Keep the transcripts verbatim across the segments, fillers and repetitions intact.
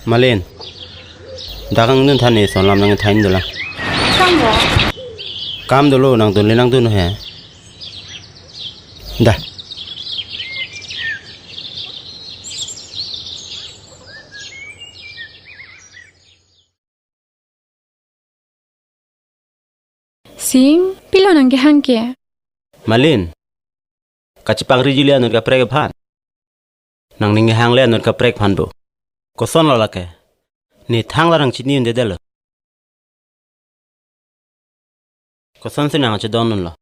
Malin. Dak angdun than ne, son lam nangthan dolang. Kam lo? Kam dolo, nangdun le nangdun he. Dah. Sing, pilo nangkehang ke? Malin, kachepangriji le anut kaprek aphan. Nangning kehang le anut kaprek aphan bo. Koson lo lake? Ne thangta nangchini un-edetlo. Kosonsi nangchedondunlo?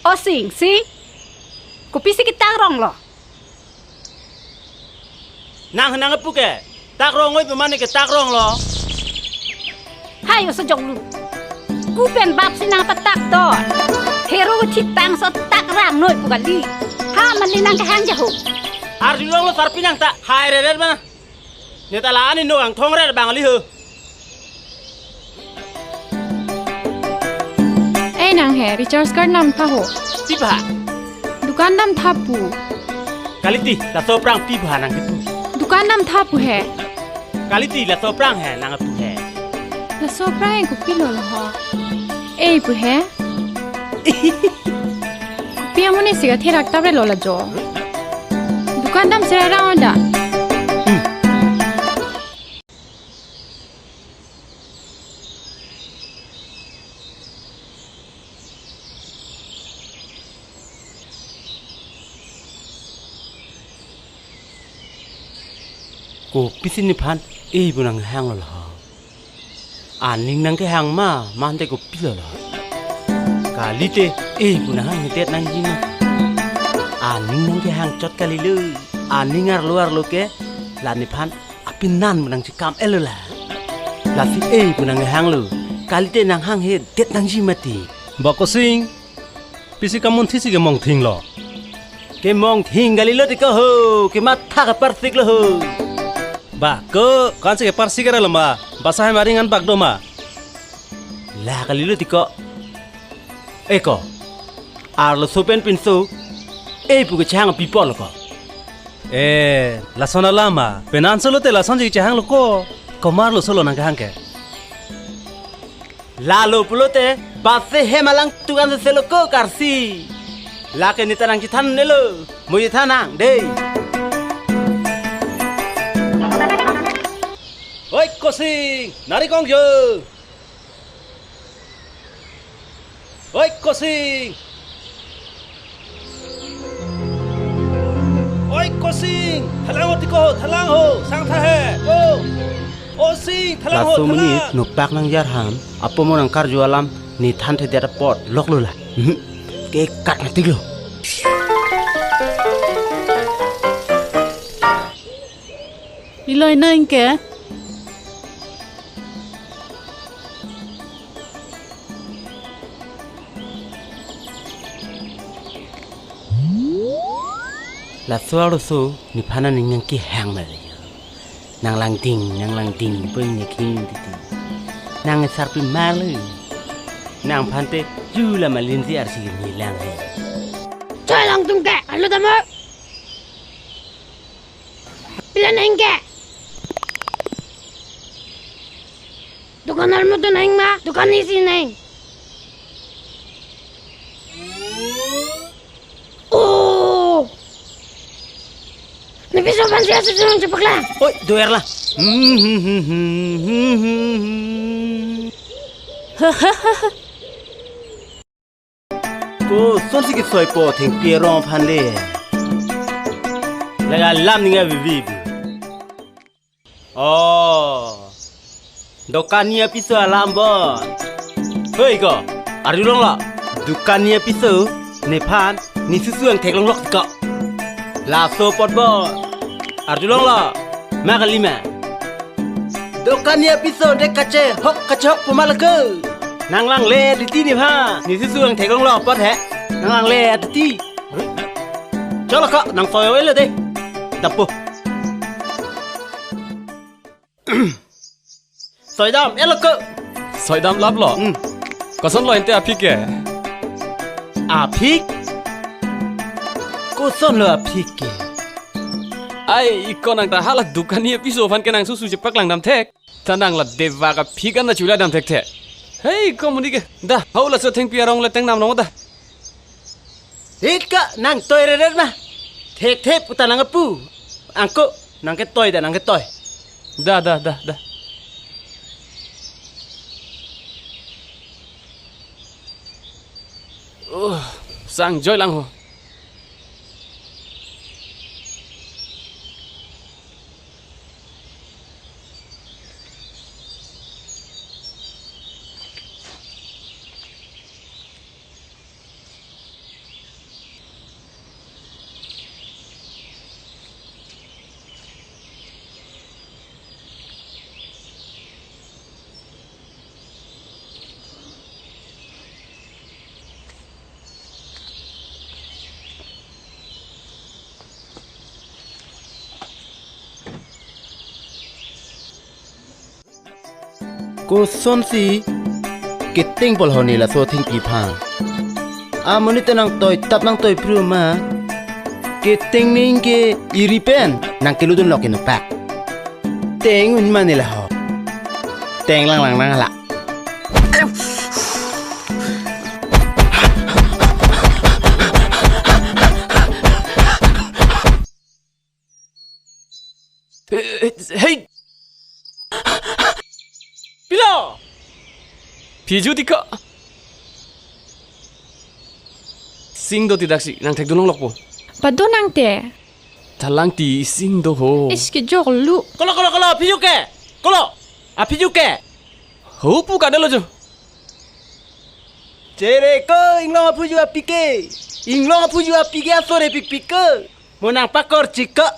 O Sing, Sing. Kopisi ketak rong lo? Nang nangpu ke tak rong oi pu mane ke tak rong lo. Hai, oso jonglu. Ku pen bap si nangpatak do. Hero thitang so tak rang noi pu kali. Ha, mane nangkehang ja ho. Arjulong lo sarpi nang ta. Hai re re mana. Ne ta la ani no ang thong re bang ali ho. Eh, nang he, recharge card namtha ho. Pi pha? Dukan damtha pu. Kaliti, laso aphrang pi pha nangkipu? Dukan damtha pu he. Kaliti, laso aphrang he nangpu he. Laso aphrang kopilo lo ho. Eh, pu he. Kopi amonit si katherak tap re lo la jo. Dukan dam sera rang da. Kopisi nephan eh pu nanghang lo ho. Aning nangkehang ma, mante kopilo lo. Kalite eh pu nanghanghedet nangji ma. Aning nangkehang chot kalilo. Aning arlo arlo ke la nephan apinan pu nangchekam-etlo la. Lasi eh pu nanghanglo. Kalite nanghanghedet nangji mati. Ba Kosing, pisi kamunthi si kemongthing lo? Kemongthing kalilo ti ko ho, kematha kaparsik lo ho. Ba, ko, ko-ansi keparsik ra lo ma, basa hem aring an bak do ma? La kalilo ti ko. Eh ko, arloso pen pinso, eh pu kechang pipo lo ko. Eh, lason alam ma, penanso lote lasonsi kechang lo ko, komat arloso lo nangkehang ke? Lalo pulote, base hem alangtum an selo ko karsi. Lake neta nangchethan-etlo, mo chethan nang, dei. Oi, Kosing, nari kong jo. Oi, Kosing! Oi, Kosing! Thalang ho tiko ho, thalang ho, sang tha he. O! O Sing, thalang ho, laso amonit thalang! Nopak nangjar han, apo mo nangkarju alam, ne than thedet apot, loklo la. Mhm. Ke kak na tiklo. Iloi nang ke? Laso arloso nephan aning nangkehang ma le. Nanglangding, nanglangding, pen nyekhing titi. Nang sarpi ma le. Nangphan te ju la malinsi arsi ni lang he. Choi lang tum ke, alo tamo. Pila nang ke? Dukan armo tu nang ma, dukan isi nang. Oh. Ne piso aphan si asu sunung chepaklang. Oi, doer la. Kosonsi kesoipo thengpi arong aphan le. Laga lam ninga vivi. Oh. Dokani apiso alam bon. Hei ko, arjulonglo. Dokani apiso nephan ne susu angthek longlok ko. Laso apot bon. Arjulonglo. Ma kali ma. Dokani apiso de kachehok kachehok pu ma la ke. Nanglangle titi nephan. Ne susu angthek longlok apot he. Nanglangle titi. Cholo ko, nang soi oi lo de. Dampo. Soi dam, elo ko. Soi dam laplo. Hmm. Kosonlo ante aphik ke? Aphik? Kosonlo aphik ke? Ai, iko nang ta hala dokani apiso aphan ke nang susu chepaklang dam thek. Ta nang la deva ka phik an na chula dam thekthe. Hei, ko amonit ke. Da, hau laso thengpi arong le tengnam nong da. Hei ka, nang toi reret ma. Thekthe puta nang apu. Angko, nang ketoi da, nang ketoi. Da, da, da, da. Uh, sang joi lang ho. Kosonsi keteng pol honi laso thengpi aphan. Amonit ta nang toi tap nang toi pru ma. Keteng ning ke iri pen nang keludun lok inopak. Teng un mane la ho. Teng lang lang nang la. Hei! Pilo! Phiju tiko. Sing do ti daksi, nang thekdun longlokpo. Pado nang te. Thalang ti sing do ho. Is kejok lu. Kolo, kolo, kolo, phiju ke. Kolo. A phiju ke. Ho pu kadalo jo. Chere ko inglong aphuju api ke. Inglong aphuju api ke asore pikpik ke. Mo nang pakor chik ko.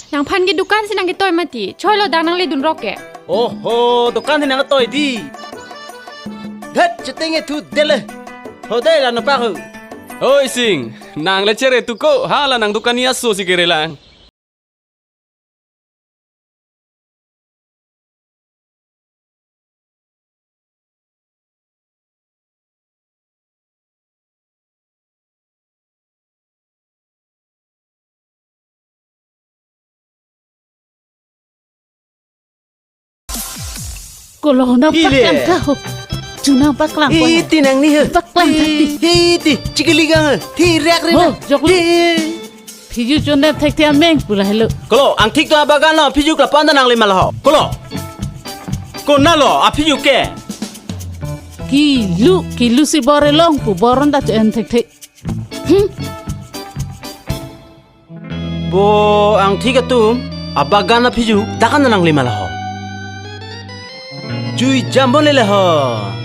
Nangphan ke dukan si nang ketoi mati. Choi lo dang nang le dun rok ke. Oho, dukan si nang ketoi di. Dhat cheteng e thu dele. Ho dai la no pak ho. Oi Sing, nang le chere tu ko. Hala nang dukan ni aso si kere lang. Kolo na Hi le. Paklang ka ho. Chuna paklang ko. Hi ti nang ni he. Paklang ka ti. Hi, hi ti chikili gang he. Thi rek re ho, na. Jok lu. Hi. Phiju chonde thekthe ameng pula helo. Kolo, angthik to abagan lo, phiju klapan ta nang le ma la ho. Kolo. Konat lo, a phiju ke. Kilu, kilu si bor elong pu bor anta cho-en thekthe. Hmm. Bo angthik atum, abagan aphi ju, dak an nangli ma la ho. Jui jambon le la ho.